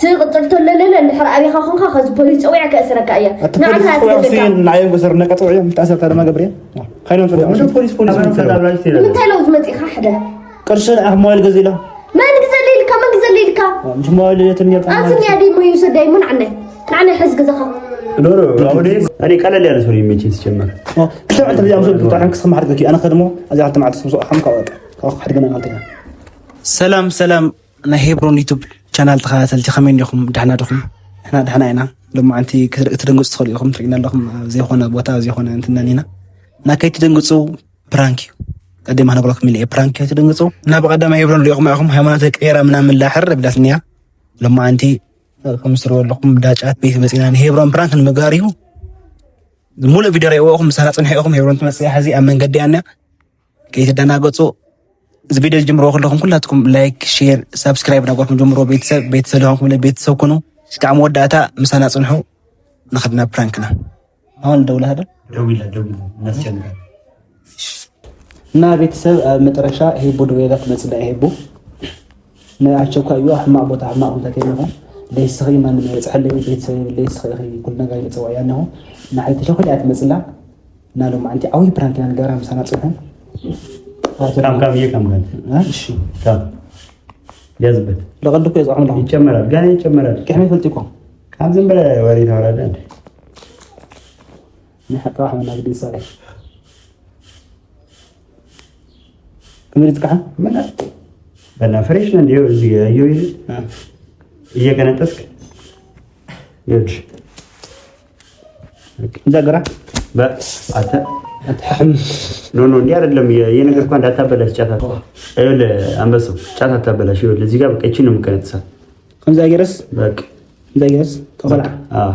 ትቅፅል ተለለለ እንድሕር ኣብኻ ኮንካ ከዚ ፖሊስ ፀዊዐ ከእስረካ እየ። ንዓኻ ትገደካ ንዓዮም ገሰር ነቀ ፀውዕዮም ተኣሰርታ ድማ ገብርኤል ከይኖም ፀውዕዮም። ፖሊስ ፖሊስ። ንምንታይ ለው ዝመፂኻ ሕደ? ቅርሺ ሞባይል ገዚእላ። መን ግዘለ ኢልካ? መን ግዘለ ኢልካ? ምስ ሞባይል የትንየል። ኣንስኛ ዲሞ ይውሰድ ሞ ንዓናይ ንዓናይ ሕዚ ገዛኻ። ኖ አሁን እኔ ቀለል ያለ ሰው ነው የሚመቸኝ ሲጀመር። ክልተ መዓልቲ በዚኣ ምስ ጥራሕን ክስኽ ማሕድገኪ ኣነ ከድሞ እዚኣ 2 መዓልቲ ምስ ሓም ካብኡ በቃ ካብኡ ክሓድገና ክልተና። ሰላም ሰላም ናይ ሄብሮን ዩቱብ ቻናል ተኸታተልቲ፣ ከመይ እኒኹም? ዳሕና ድኹም? ንሕና ዳሕና ኢና። ሎማዓንቲ ክትደንግፁ ትኽእሉ ኢኹም። ትሪእና ኣለኹም ኣብ ዘይኮነ ቦታ፣ ኣብ ዘይኮነ እንትናን ኢና እና ከይትደንግፁ፣ prank እዩ። ቀዲማ ክነግረኩም ኢለ እየ፣ prank፣ ከይትደንግፁ። እና ብቀዳማይ ሄብሮን ሪኢኹም ኢኹም፣ ሃይማኖት ቀይራ ምናምን ላሕር ብላትኒያ። ሎማዓንቲ ከም ዝትሪእዎ ኣለኹም ዳጫት ቤት መፂና ንሄብሮን prank ንምግባር እዩ። ሙሉእ ቪድዮ ሪእዎ ኢኹም፣ ምሳና ፅንሑ ኢኹም። ሄብሮን ትመፅእ ሕዚ ኣብ መንገዲ እያ። ከይትደናገፁ፣ እዚ ቪድዮ ዝጅምርዎ ከለኹም ኩላትኩም like፣ share፣ subscribe እናገርኩም ጀምርዎ። ቤተሰብ ቤተሰብ ዝኾንኩም ቤተሰብ ኩኑ። እስካዕ መወዳእታ ምሳና ፅንሑ። ንኸድና prank ና አሁን ደውላ አይደል? ደውላ ደውላ እናስጨንቃል። እና ቤተሰብ ኣብ መጨረሻ ሄቦ ደውላ ትመፅእ ዳ ሄቦ ንኣቸኳይ እዩ። ሕማቅ ቦታ ሕማቅ ኩነታት እኒሆ። ለይስኺ ማንም የበፅሐለይ ቤተሰብ ለይስኺ ኩሉ ነገር የፀውዕ እያ እኒሆ እና ሕዚ ተሸኪላ እያ ትመፅላ። እና ሎማዓንቲ ዓብዪ prank ኢና ንገብራ፣ ምሳና ፅንሑ። ካም ካም እየ ካም ካም። እሺ። ካም ያዝበት። ለቀልድ እኮ የፀውዖም ኣለኹ። ይጨመራል፣ ገና ይጨመራል። ቅሕሚ ይፈልጥ እኮ። ካም ዝም ብለህ ወሬ ታወራለህ እንዴ? ናይ ሓቂ ሕመና ግዲ ይሳለ ከመይ ዝቅሓ። ምን በና fresh ነው እንዴ? እዚህ ጋር እየው እየቀነጠስክ ይኸውልሽ። እዛ ገራ። በአተ no no እንዲህ አይደለም። እየነገርኩህ እንዳታበላሽ ጫት። ይኸውልህ አንበሳው ጫት አታበላሽ። ይኸውልህ እዚህ ጋር በቃ ይቺን ነው የምቀነጥሳት። ከምዛ ገይረስ? በቃ። እዛ ገይረስ ተቆልዓ። አዎ።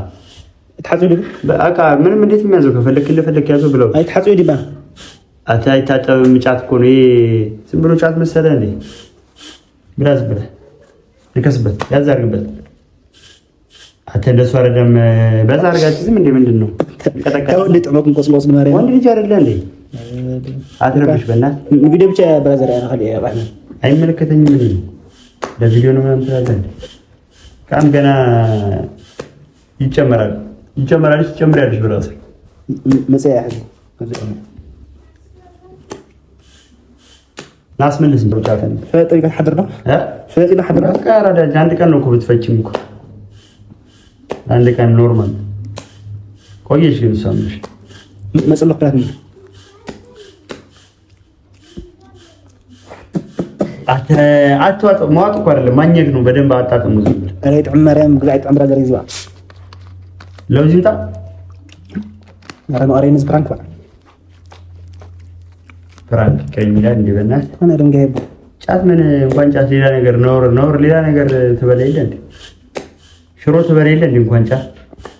ተሓፂቡ ድዩ? በቃ ምንም እንዴት የሚያዘው ከፈለክ እንደፈለክ ያዘው ብለው። አይ ተሓፂቡ ዲባ? አንተ አይታጠብም። ጫት እኮ ነው ይሄ። ዝም ብሎ ጫት መሰለህ እንዴ? ብላ ዝም ብለህ ንከስበት፣ ያዝ አድርግበት። አንተ እንደሱ አይደለም። በዛ አድርጋችሁ ዝም እንዴ? ምንድን ነው? ወንድ ጥዕመኩም ቆፅሊ ቆፅሊ ማርያም። ወንድ ልጅ አይደለ እንዴ? አትረብሽ በእናትህ። ቪድዮ ብቻ brother ያነ ካሊእ ባሕና። አይመለከተኝም። ምን ነው ለቪዲዮ ነው ምናምን ትላለህ እንዴ? ቃም ገና ይጨመራል ይጨመራል። ትጨምሪያለሽ በራስህ። መፅያ ሕዚ። ናስመልስ ነው ጫት። ፈለጥ ኢልካ ትሓድር ዶ? ፈለጥ ኢልካ ትሓድር ዶ? በቃ አራዳ አንድ ቀን ነው እኮ ብትፈችም እኮ አንድ ቀን normal። ቆየሽ ግን እሷ ምንሽ። መፅሎ ክላት። አትዋጥ። መዋጥ እኮ አይደለም ማኘክ ነው። በደንብ አጣጥሙ። ዝም ብለህ። ኧረ ይጥዕም ማርያም ግዛዕ ይጥዕም brother ይዝባ። ለውዝ ይምጣ። ኧረ መቐረይ ነዚ prank በዓ። prank ቀኝ ይላል እንዴ? በእናትህ። ሆነ ድንጋይ ሄቦ። ጫት ምን እንኳን ጫት ሌላ ነገር ነውር ነውር ሌላ ነገር ትበላ የለ እንዴ? ሽሮ ትበላ የለ እንዴ? እንኳን ጫት።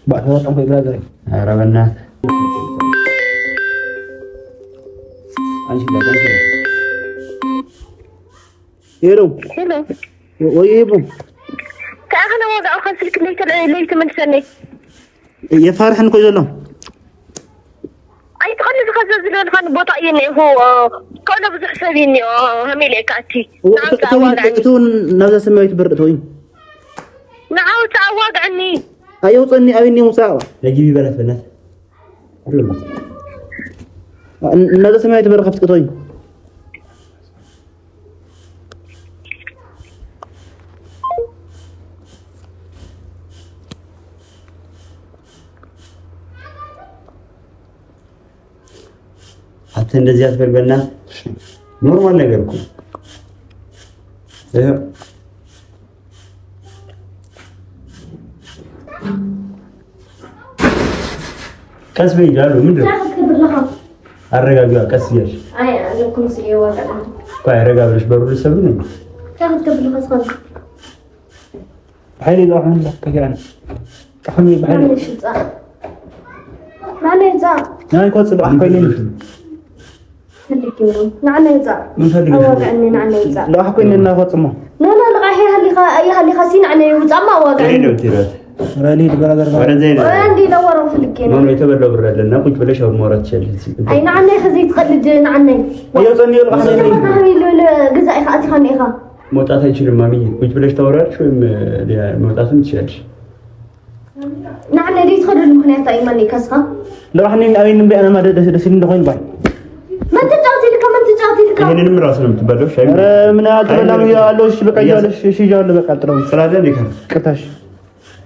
ባዕ ተጠቀምኩ brother። ኧረ በእናትህ አንቺ ላ hello። hello። ወይ ሄቦ። ከኣኸነ ወግዓውካ ስልክ ለይትመልሰኒ። የፋርሕን ኮይ ዘሎ። ኣይትቐልድ። ከዘ ዝለልካኒ ቦታ እየ እኒአኹ፣ ከሎ ብዙሕ ሰብ እዩ እኒኦ። ከመይ ኢለ ከኣቲ? እቱ ናብዛ ሰማያዊት በር እተወይ። ንዓውፅ ኣዋግዐኒ። ኣየውፀኒ ኣብኒ ምውፃእ። ለግቢ በላት በእናትህ። ናብዛ ሰማያዊት በር ከፍት እተወይ። አንተ እንደዚህ አትበል በእናትህ። normal ነገር እኮ ይኸው። ቀስ በይ ይላሉ። ምንድን ነው? አረጋጊዋ ቀስ እያልሽ። ቆይ ረጋ ብለሽ በሩ ልትሰብሪ ነው። ብሓይሊ ዝኣኹም ከኪራና ጣሕሚ ብሓይሊ ናይ ቆፅሊ ልቃሕ ኮይነ። ምን ፈልገሽ ነው? ልቃሕ ኮይነ እና ቆፅሞ። no no ልቃሕ ይሃሊኻ ሲ ንዓነ ይውፃማ ኣዋግዐኒ። ወደ ነው የምትሄጂው? ረሊድ brother። ወደዚያ ሄደ። እንዲ ለወረው ፍልጌ no ነው። no የተበላው ብር አለና ቁጭ ብለሽ አሁን ማውራት ትችያለሽ። ኣይ ንዓነይ ከዚ ትቐልድ ንዓነይ። ኣየውፀኒ ልቃሕ። ገዛ ኢኻ ኣቲኻ እኒኢኻ። መውጣት አይችልም። ማሚዬ ቁጭ ብለሽ ታወራለሽ ወይም መውጣትም ትችያለሽ። ንዓና ዘይትኸደሉ ምክንያት እዩ ማን ከስኻ ለባሕኒ ኣበይ ንበይ ኣነ ደስ ደስ ኢሉኒ ኮይኑ ባይ መን ተጫወት ኢልካ መን ተጫወት ኢልካ ይሄንንም ራስ ነው የምትበላው። ሻይ ኧረ ምን አልተበላም እያለሁ እሺ በቃ እያለሽ እሺ እያለሁ በቃ አልጥለውም። ስላለ እንዴ ከ ቅርታሽ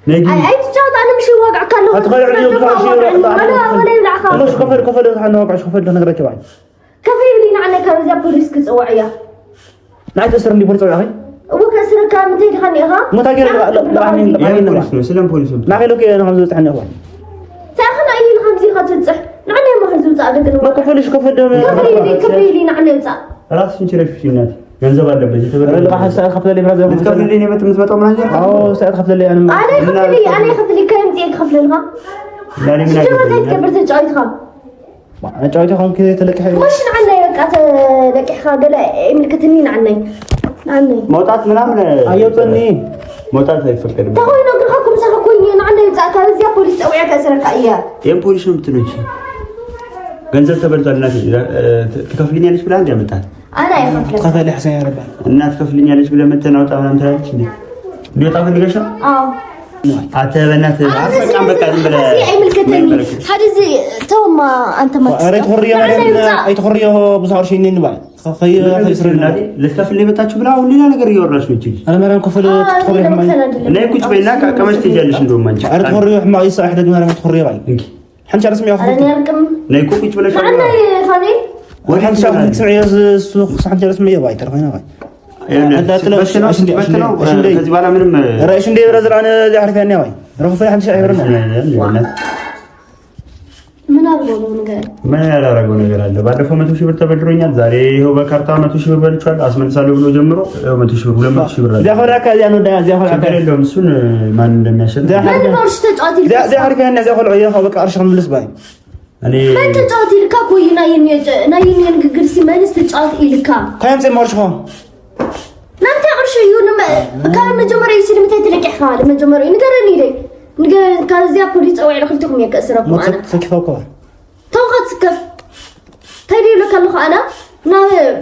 ነይ ግቢ። አይ ኣይትጫወት ኣነ ምሽ ይዋግዐካ ኣለኹ አትኸልዕ ከፈል ከፈል ዋቅዕሽ ከፈል ነገራቸው ባይ ከፍ ይብሊ ንዓና ካብ እዚኣ ፖሊስ ክፅዋዕ እያ ንዓይ ትእስር እንዲ ፖሊስ ፀዊዕኺ እዎ ከስረካ ምንታይ ዲኻ እኒኢኻ ሞታ ገይረ ለባሕኒ ይሄን ፖሊስ ነው ስለም ፖሊስ ነው። ናኸይ ሎክ ከም ዝበፅሐኒ እኽባል ታኸና እዩ ከምዚ ኢኻ ትብፅሕ ንዓና ማ ዝውፃእ ደግን ከፈልሽ ከፈል ከፍ ይብሊ ንዓና ይውፃእ ራስሽን ችለሽ ፍቺ እናቴ። ገንዘብ አለበት የተበላ ልቃሕ ሰዓት ከፍለለይ ብራዘር ልትከፍልልኝ ነው የምትመጣው ምናምን አዎ ሰዓት ከፍለለይ ኣነ ኣነ ይኸፍል ኣነ ይኸፍል ከምፅየ ክኸፍለልካ እና እኔ ምን ሲጀመር እንታይ አገባኝ? ትገብር ተጫዊትካ ጫወቲ ከም ተለቂሐ مش ንዓናይ በቃ ተለቂሕካ ገለ ይምልክትኒ ንዓናይ ንዓናይ መውጣት ምናምን ኣየውፀኒ መውጣት አይፈቀድም። እንታ ኮይኑ እግርካ ኩምሳኻ ኮይኑ ንዓናይ ውፃእ ካብ እዚኣ ፖሊስ ፀዊዐ ከእስረካ እያ ይሄን ፖሊስ ነው የምትለው እንጂ ገንዘብ ተበልቷል እናቴ ትከፍልኛለች ብለህ እንደ ያመጣህ ኣነ ኣይኸፍለን ከፈለ ሕሰን ያረባ እና ትከፍልኛለች ብለህ መተህ አውጣ ምናምን ትላለች እንዴ? እንዲወጣ ፈልገሽ ነው? አዎ አንተ በእናትህ አትበቃም። በቃ ዝም ብለህ ኣይምልከተኒ ሓደ እዚ ተውማ አንተ ኧረ ኣይትኹርዮ ኣይትኹርዮ ብዙሕ ቅርሺ እኒኒ ባይ እናቴ ልትከፍል ነው የመጣችሁ ብላ አሁን ሌላ ነገር እያወራች ነው። እቺ ልጅ ኣነ ማርያም ከፈለ ትኹርዮ ሕማቅ እና ቁጭ በይና ከመች ትሄጃለሽ? እንደውም አንቺ ኧረ ትኹርዮ ሕማቅ ይሳሕ ደግ ማርያም ትኹርዮ ባይ እንኪ ሓንቲ ሻዕ ስምዒ ኣነ ያርቅም ነይ እኮ ቁጭ ብለሽ ንዓናይ ፋኔል ወይ ሓንቲ ሻዕ ስምዒ ሓንቲ ሻዕ ስምዒ ባይ ተረኺና ባይ ስትበትነው ከዚህ በኋላ ምንም ራእሽ እንደ ብራዘር ኣነ ዚሓርፊያ እኒኣ ባይ ረኽፈ ሓንቲ ሻዕ ይብርና ምን አድርጎ ነው ንገረኝ። ምን ያላረገው ነገር አለ? ባለፈው 100,000 ብር ተበድሮኛል። ዛሬ ይኸው በካርታ 100,000 ብር በልቼዋለሁ። አስመልሳለሁ ብሎ ጀምሮ ይኸው 100,000 ብር 200,000 ብር አለ። እዚኣ ኮልዓካ እዚኣ ንወዳያ እዚኣ ኮልዓካ ችግር የለውም። እሱን ማን እንደሚያሸንፍ መን ነው እርሺ ተጫወት ኢልካ እዚኣ ሓርፊያ እኒኣ እዚኣ ኮልዑ እየ በቃ ቅርሺ ክንምልስ ባይ እኔ መን ተጫወት ኢልካ ኮይ ናይ ንግግር ሲ መንስ ተጫወት ኢልካ ካይ ኣምፅእ ቅርሺ ኸ ናንታይ ቅርሺ እዩ ካብ መጀመርያ እዩ ንምንታይ ተለቂሕካ መጀመርያ እዩ ንገረኒ ኢለይ ንገረኒ ካብዚኣ ፖሊስ ፀዊዐ ክልቲኩም እየ ከእስረኩም ኣነ ሰኪፋ እኮ ተውካ ትስከፍ እንታይ ደይብለካ ኣለኹ ኣነ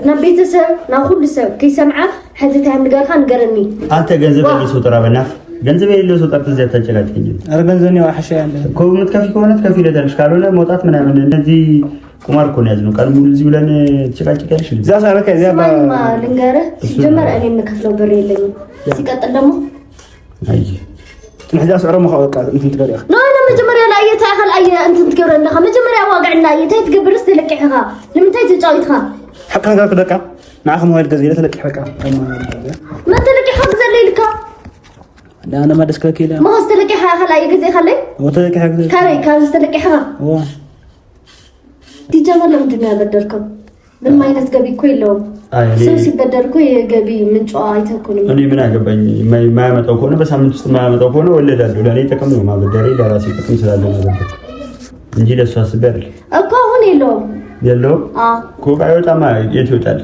ናብ ቤተሰብ ናብ ኩሉ ሰብ ከይሰምዐ ሕዚ እንታይ ንገርካ ንገረኒ አንተ ገንዘብ ያለው ሰው ጥራ፣ በእናትህ ገንዘብ የሌለው ሰው ጠርተህ እዚያ አታጨቃጭቀኝ። ኧረ ገንዘብ እኒአ ሓሸ ያለ እኮ የምትከፍይ ከሆነ ትከፍይለታለሽ፣ ካልሆነ መውጣት ምናምን እንደዚህ ቁማር እኮ ነው ያዝነው። ቀን ሙሉ እዚህ ብለን ትጨቃጨቂያለሽ እንዴ? እዚኣ ሰረካ እዚኣ ስማኝማ ልንገርህ ሲጀመር እኔ የምከፍለው ብር የለኝም ሲቀጥል ደግሞ አይ እዚኣ ስዕሮ ሞ በቃ እንትን ትገር ኢኻ no no መጀመርያ ላይ እንታይ ካልኣየ እንትን ትገብረ ኣለኻ መጀመርያ ዋግዕና እየ እንታይ ትገብርስ ተለቂሕኻ ንምንታይ ተጫዊትካ ሓቂ ነገርኩ ደቃ ንዓኸ ሞባይል ገዚእ ኢለ ተለቂሕ በቃ መን ተለቂሕካ ግዘለ ኢልካ ኣነ ማ ደስ ክለኪ ኢለ መኸስ ተለቂሕካ ካልኣየ ገዚእካ ኣለይ ተለቂሐ ካበይ ካብዚ ተለቂሕኻ ሲጀመር ለምንድን ነው ያበደርከው? ምንም አይነት ገቢ እኮ የለውም። አይ እኔ ሰው ሲበደር እኮ የገቢ ምንጯ አይተህ እኮ ነው። እኔ ምን አገባኝ? የማያመጣው ከሆነ በሳምንት ውስጥ የማያመጣው ከሆነ ወለዳለሁ። ለእኔ ጥቅም ነው ማበደሬ፣ ለራሴ ጥቅም ስላለ ማበደር እንጂ ለእሱ አስቤ አይደለም። እኮ አሁን የለውም። የለውም አዎ እኮ አይወጣማ። የት ይወጣል?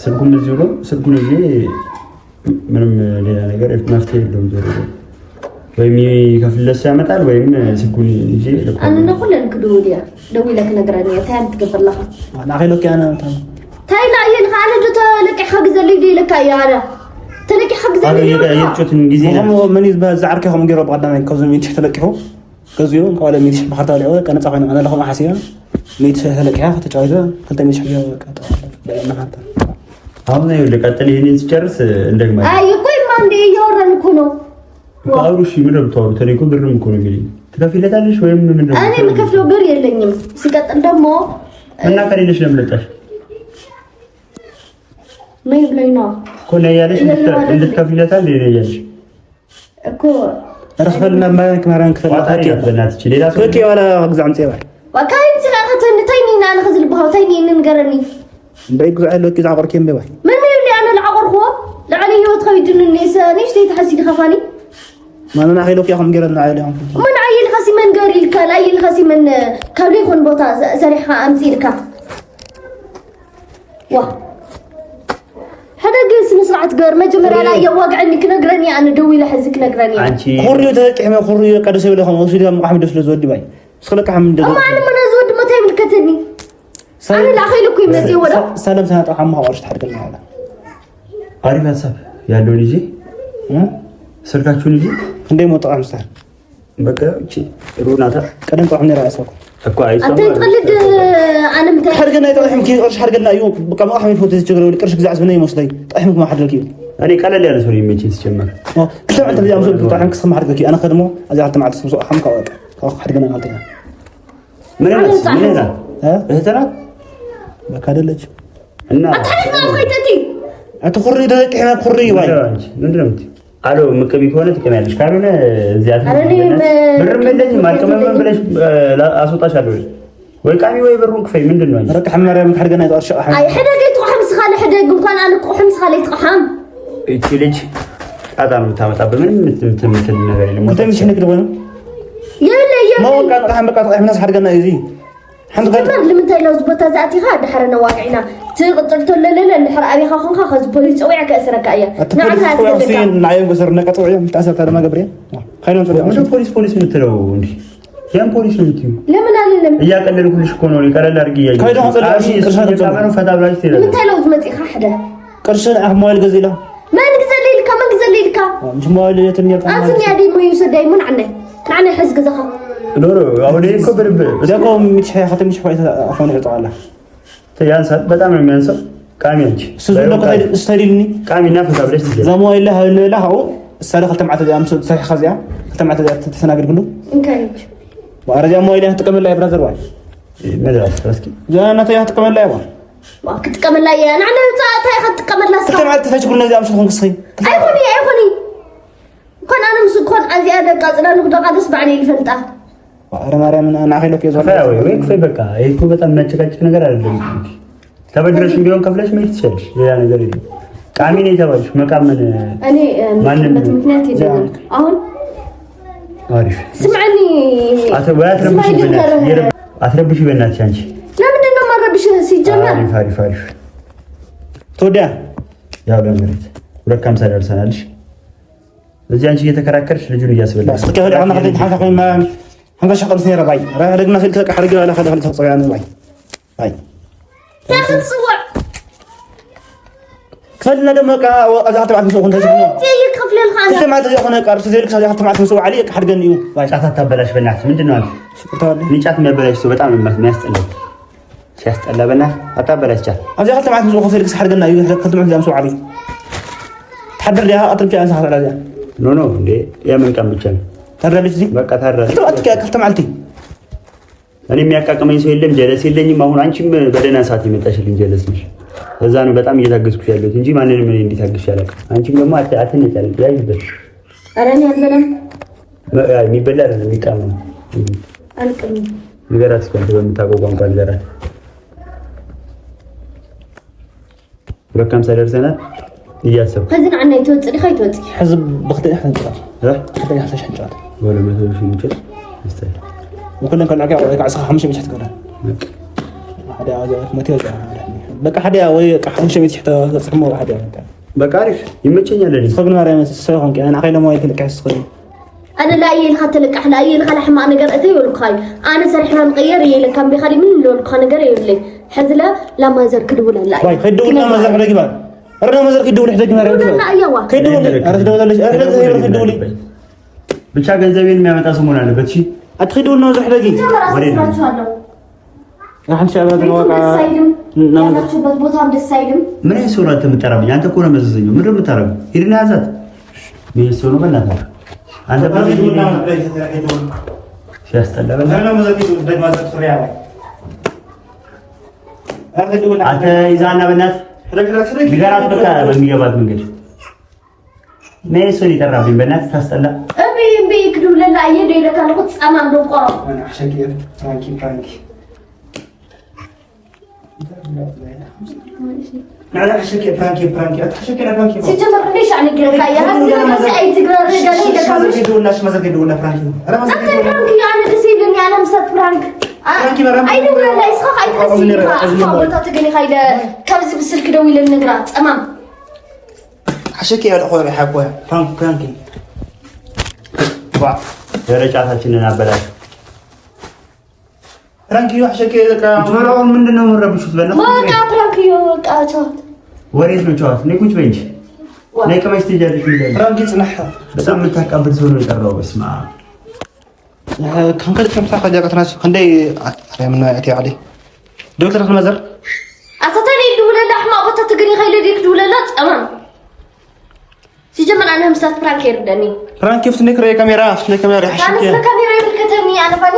ስልኩም እዚሁ ነው። ስልኩን ይዤ ምንም ሌላ ነገር መፍትሄ የለውም። ዞሮ ዞሮ ወይም ይከፍልለት ሰው ያመጣል ወይም ስልኩን ይዤ እልከዋለሁ። ኣነ ንኩለን ክድውል እያ ደዊለ ክነግረኒ እያ እንታይ ትገብር ኣለኻ ንዓኸይ ሎኪ ኣነ እንታይ ላእየ ኢልካ ኣነ ዶ ተለቂሕካ ግዘለ ኢለካ እያ ኣነ ተለቂሕካ ግዘለ ኢልካ የጮትን ጊዜ መን እዩ ዝበሃል ዝዓርከ ከምኡ ገይሮ ብቀዳማይ ካብዞም 100,000 ተለቂሑ ገዚኡ ካብለ 100,000 ብካርታ በሊዑ በቃ ነፃ ኮይኑ ኣነ ለከምኡ ሓሲበ 100,000 ተለቂሐ ተጫዊተ 200,000 ገይሮ በቃ በሊዕና ካርታ አሁን ይኸውልህ፣ ቀጥል። ይሄንን ሲጨርስ እንደግማለን። አይ ቆይማ እንዴ እያወራን እኮ ነው። አውሩ። እሺ፣ ምንድን ነው የምታወሩት? እኔ እኮ ግርም እኮ ነው የሚለኝ። ትከፍይለታለሽ ወይም ምንድን ነው? እኔ የምከፍለው ብር የለኝም። ሲቀጥል ደግሞ እና ከሌለሽ ለምን መጣሽ? ነይ ብሎኝ ነው እኮ ነይ ያለሽ እንድትከፍይለታል ነይ ያለሽ እኮ ረክፈልና ማርያም ክፈል ቋጣሪ ናት። በእናትሽ ሌላ ሰው ክለኪ ዋላ ግዛዕ ምፅእ ባይ ካይ ምፅኻ እንታይ ኒና ኣነ ከዝልብሃ እንታይ ኒ ንገረኒ እንደይ ግዛዕ ሎኪ ዝዓቆርኪ እምበ ባይ ምን ይብሊ ኣነ ዝዓቆርክዎ ልዕሊ ሂወት ከቢድኒ ንእሽተይ ተሓሲድካ ፋኒ ማነ ንዓኸይ ሎኪ ከም ገይረ ንዓይ ኢሎም መን ዓየልካ ሲ መን ገር ኢልካ ንዓየልካ ሲ መን ካብ ዘይኮን ቦታ ሰሪሕካ ኣምፂ ኢልካ ዋ ሓደ ግን ስነ ስርዓት ገር መጀመርያ ላይ የዋግዐኒ ክነግረኒ ኣነ ደው ኢለ ሕዚ ክነግረኒ አንቺ ኩርዩ ተለቂሕ ኩርዩ ቀደሰ ይብለ ከም ወሲዱ ምቃሕ ደስ ዝወዲ ባይ ስክለቅሕ ምን እማ ኣነ መና ዝወዲ መታ ይምልከተኒ ኣነ ለኣኸኢሉ እኮ ይመፅእ ወዳ ሰለም ሰናጣ ሓማ ቅርሺ ትሓድገልና ዋላ አሪፍ ሀሳብ። ያለውን ይዤ ስልካችሁን ይዤ ክንደይ ሞ ጥቃ ምስታር በቃ እቺ ጥሩ ናታ። ቀደም ጥዑም ነይራ እሳ እኮ አይሰማም። አንተ ትቀልድ። ኣነ ምንታይ ሓድገና ይጠቂሕም ቅርሺ ሓድገና እዩ በቃ መቃሕም ይፈቱ ዝችግር ቅርሺ ግዛዕ ዝብነ ይመስለኝ ጠቂሕም ክማሓድረክ እዩ። እኔ ቀለል ያለ ሰው የሚመቸኝ ሲጀመር ክልተ መዓልቲ እዚኣ ምስኡ ጥዑም ክስክም ሓድገክ እዩ። ኣነ ከድሞ እዚኣ ክልተ መዓልቲ ምስኡ ሓም ካብኡ በቃ ካብኡ ሓድገና ክልተና ምን ናት? ምን ናት? እህትህ ናት? በቃ አይደለች እና ኣትሓድግና ኣብ ከይተቲ ኣትኹሪ ተለቂሕና ኩሪ ዋይ ምንድን ነው የምትይው? አሎ ምቅሚ ከሆነ ትቅሚያለሽ፣ ካልሆነ እዚያ ኧረ እኔ ብርም የለኝም አልቅምም ብለሽ አስወጣሻለሁ። ወይ ቃሚ ወይ ብሩን ክፈይ። ምንድን ነው ረቂ ማርያም ሓድገና ይጠቅሽ ኣይ ሕደግ ኣይትቆሓም ስኻ ለሕደግ እንኳን ኣነ ክቆሓም ስኻ ለይትቆሓም እቺ ልጅ ጣጣ ነው የምታመጣብህ። ምንም የምትል ነገር የለም። ክልተ ሚሽሕ ንግዲ ኮይኑ የብለይ የብለይ መወቃ ጥቃሕም በቃ ጥቃሕምና ሓድገና እዩ እዚ ሓንቲ ጀመር ንምንታይ ናብዚ ቦታ ዝኣቲኻ ድሕሪ ነዋግዒና ትቕፅል ተለለለ እንድሕር ኣብኻ ኮንካ ከዚ ፖሊስ ፀዊዓ ከእስረካ እያ። ንዓኻ ትገደካ ንዓዮም ገሰር ነቃ ፀውዕዮም ተኣሰርታ ድማ ገብርየ ከይኖም ፀውዖም። ምንድን ፖሊስ ፖሊስ የምትለው እንዲህ? ያን ፖሊስ ነው የምትይው? ለምን አልልም? እያቀለልኩልሽ እኮ ነው። ቀለል አድርጊ እያየሁ ከይዶ ከፀልዕ አይ፣ እሱ ቅርሻ እየቃመ ነው። ፈታ ብላችሁ ትሄዳለች። ንምንታይ ናብዚ መፂኻ ሕደ ቅርሺ ንዓኽ ሞባይል ገዚ ኢላ መን ግዘለ ኢልካ መን ግዘለ ኢልካ ምስ ሞባይል የትንያ ኣንስኒ ኣደይ ሞ ይውሰድ ሞ ንዓናይ ንዓናይ ሕዚ ገዛኻ ኖ ኖ፣ አሁን ይሄ እኮ በደንብ እዚኣ እኮ ሚእቲ ሽሕ ክልተ ሚእቲ ሽሕ ክኾን ይዕጠቃላ። ያንሳል። በጣም ነው የሚያንሰው። ቃሚ አንቺ እሱ ዝብሎ እሱ ተዲልኒ ቃሚና ፈታ ብለሽ ትሄዳለች። እዛ ሞባይል ሃብንበላ ካብኡ እሳለ ክልተ መዓልቲ እዚኣ ምስ ሰሪሕካ እዚኣ ክልተ መዓልቲ እዚኣ ተሰናግድ ኩሉ እንታይ ኧረ እዚኣ ሞባይል እያ ክትጥቀመላ እያ brother ዋይ መድረስ እስኪ እዚኣ እናተይ እያ ክትጥቀመላ እያ ዋ ክትጥቀመላ እያ ንዓና ውፃእ እንታይ ኢኻ ትጥቀመላ ስኻ ክልተ መዓልቲ ተፈጅ ኩሉ ነዚኣ ምስ ኮንክ ስኺ ኣይኮኒ ኣይኮኒ እንኳን ኣነ ምስ እንኳን ኣዚኣ ደቃ ፅላሉ ክደቃ ደስ ባዕለይ ይፈልጣ። ኧረ ማርያም ንዓኸ ኢለኩ እየ ክፈያ ወይ ወይ ክፈይ። በቃ ይሄ እኮ በጣም የሚያጨቃጭቅ ነገር አይደለም። ተበድረሽም ቢሆን ከፍለሽ መሄድ ትችያለሽ። ሌላ ነገር የለም። ቃሚ ነው የተባልሽ መቃም ምን እኔ ማንም የምቀምበት ምክንያት የለኝም። አሁን አሪፍ ስምዐኒ ወይ አትረብሽ፣ ስማኝ ልንገርህ። በእናትሽ አትረብሽ፣ በእናትሽ አንቺ። ለምንድን ነው የማረብሽህ? ሲጀመር አሪፍ አሪፍ አሪፍ። ተወዲያ ያው ለመሬት 2.50 ደርሰናልሽ። እዚህ አንቺ እየተከራከርሽ ልጁን እያስበላሽ ሓምሳ ሽሕ ቅርሲ ነይራ ባይ ደግና ስልክ በቃ ሓደገ ባላ ክልተ ክፀውያ ባይ ባይ እንታይ ክትፅውዕ ክፈልና ደሞ በቃ እዛ ክልተ መዓልቲ ምስኡ ኮን ተሽግኖ እንታይ ክኸፍለልካ ኣነ ክልተ መዓልቲ እዚኣ ኮነ ቅርሲ ዘይልክሳ እዚኣ ክልተ መዓልቲ ምስኡ ዓሊ ሓድገኒ እዩ ባይ ጫት አታበላሽ በእናትህ። ምንድን ነው አንተ? እኔ ጫት የሚያበላሽ ሰው በጣም ነው የሚያስጠላኝ። ሲያስጠላ በእናትህ አታበላሽ ጫት። ኣብዚኣ ክልተ መዓልቲ ምስኡ ኮፍ ኢልክስ ሓድገና እዩ ክልተ መዓልቲ እዚኣ ምስኡ ዓሊ ትሓድር ዲኻ ቀትሪ ብቻ እንስኻ ትዕላ እዚኣ no no እንዴ የምን ቀን ብቻ ነው ታድራለች እዚህ በቃ ታድራለች። ክልተ መዓልቲ ክልተ መዓልቲ እኔ የሚያቃቅመኝ ሰው የለም፣ ጀለስ የለኝም። አሁን አንቺም በደህና ሰዓት የመጣሽልኝ ጀለስ ነሽ። እዛ ነው በጣም እየታገዝኩሽ ያለሁት እንጂ ማንንም እኔ እንዲታገሽ አላውቅም። አንቺም ደግሞ አትነጫነጭ፣ ያዥበት። ኧረ እኔ አልበላም የሚበላ አይደለም የሚቃም ነው። አልቅምም። ንገራት እስኪ አንተ በምታውቀው ቋንቋ ንገራት። 2.50 ደርሰናል እያሰብኩ ከዚ ንዓናይ ትወፅእ ዲኻ ይትወፅእ? ሕዚ ብክልተ ሽሕ ንጫወት እ? ክልተ ሽሕ ንጫወት በሁለት መቶ ሺህ እንጨት መሰለኝ። وكلن كان عقا ወይ ከዓ 500 ትገብራ በቃ ሓደ መቶ በቃ ሓደ ወይ 500 ተፅሕሞ ሓደ በቃ አሪፍ ይመቸኛል። እኔ ስኸ ግን ማርያም ሰው ኮንኪ ኣነ ዓኸ ሞባይል ክልቅሕ ስኽእል ኣነ ላእየ ኢልካ ተለቃሕ ላእየ ኢልካ ሕማቅ ነገር እተይ ይበልኩኻ እዩ ኣነ ሰሪሕና ንቀየር እየ ኢለካ እምቢ ካሊእ ምን ዝበልኩኻ ነገር የብለይ ሕዚ ለ ላማዘር ክድውለላ እዩ ዋይ ከይደውል mother ሕደጊ ባል ኧረ mother ከይደውል ሕደጊ ማርያም ደውለላ እያዋ ከይደውል ኧረ ትደውላለች ኧረ ሕደጊ ከይደውል ብቻ ገንዘቤን የሚያመጣ ሰው መሆን አለበት። እሺ አትኸይደውል mother ሕደጊ ጀመር አሳስራችኋለሁ። ሓንቲ ሻዕ ቤቱም ዋቃ ደስ አይልም፣ ያላችሁበት ቦታም ደስ አይልም። ምን አይነት ሰው ነው አንተ የምጠራብኝ? አንተ እኮ ነው መዘዘኛው። ምንድን ነው የምታደርገው? ሂድና ያዛት። ምን አይነት ሰው ነው በእናትህ አንተ? ሲያስጠላ በእናትህ። አንተ ይዛና በእናትህ ንገራት በቃ በሚገባት መንገድ። ምን አይነት ሰው ነው የጠራብኝ? በእናትህ ታስጠላ። እምቢ እምቢ ክድውለላ እየ ዶ ኢለካ ኣለኹ ፀማም ደንቆሮ ሲጀመር ክንደይ ሻዕ ነጊረካ እያ ኣብዚ ነገር እዚ ኣይትግበር ገለ ኢለካ ምሽ አንተ prank እዩ ኣነ ደስ ይብለኒ ኣነ ምሳት prank ኣይደውለላ እስኻ ኣይትረስእ ኢልካ ኣኻ ቦታ ተገኒኻ ኢለ ካብዚ ብስልኪ ደው ኢለ ንግራ ፀማም ደረጫታችንን አበላሽ። ጆሮውን ምንድን ነው የምንረብሹት? በእናትህ በቃ prank እዩ በቃ ቻው። ወሬት ነው ጨዋታ። ነይ ቁጭ በይ እንጂ ነይ ቅመሽ ትሄጃለሽ። prank ይጽናሕ። በጣም የምታቃብር ሰው ነው የጠራው። በስመ አብ ክንከልት ከምሳ ከጃ ከተናስ ክንደይ ኣርያምና እቲ ዓሊ ዶክተር ክንመዘር ኣተተን ድውለላ ሕማቅ ቦታ ትግሪ ከይለ ዲክ ድውለላ ፀማም ሲጀመር ኣነ ምስታት prank የርደኒ prank ፍትነ ክረ ካሜራ ፍትነ ካሜራ ኣነ ስለ ካሜራ ይምልከተኒ ኣነ ፋኒ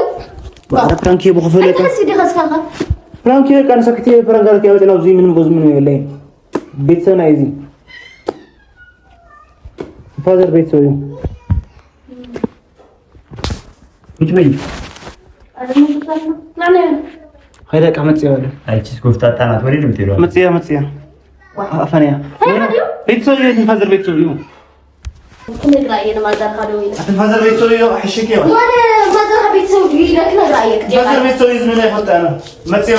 prank ብክፍለ ኣይትሕሲ ዲኻ ስኻኻ prank ቃ ንሰክቲ prank ያወፅና ኣብዚ ምንም ብዙ ምንም የለይ ቤተሰብ ናይ እዚ father ቤተሰብ እዩ ቁጭ በይ። ከይደቃ መፅያ በለ አይቺስ ጎፍጣጣ ናት። ወዴት ነው የምትሄደው? መፅያ መፅያ ኣፈንያ ቤተሰብ እዩ father ቤተሰብ እዩ ክነግራ እየ ንማዘርካ ደው ኢለ father ቤተሰብ እዩ ሕሽክ እዩ ዋነ ማዘርካ ቤተሰብ ድዩ ኢለ ክነግራ እየ father ቤተሰብ እዩ ዝብል ኣይፈልጥ ኣነ መፅያ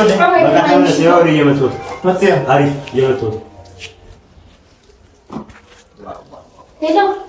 ወደ እየመጡት መፅያ አሪፍ እየመጡት hello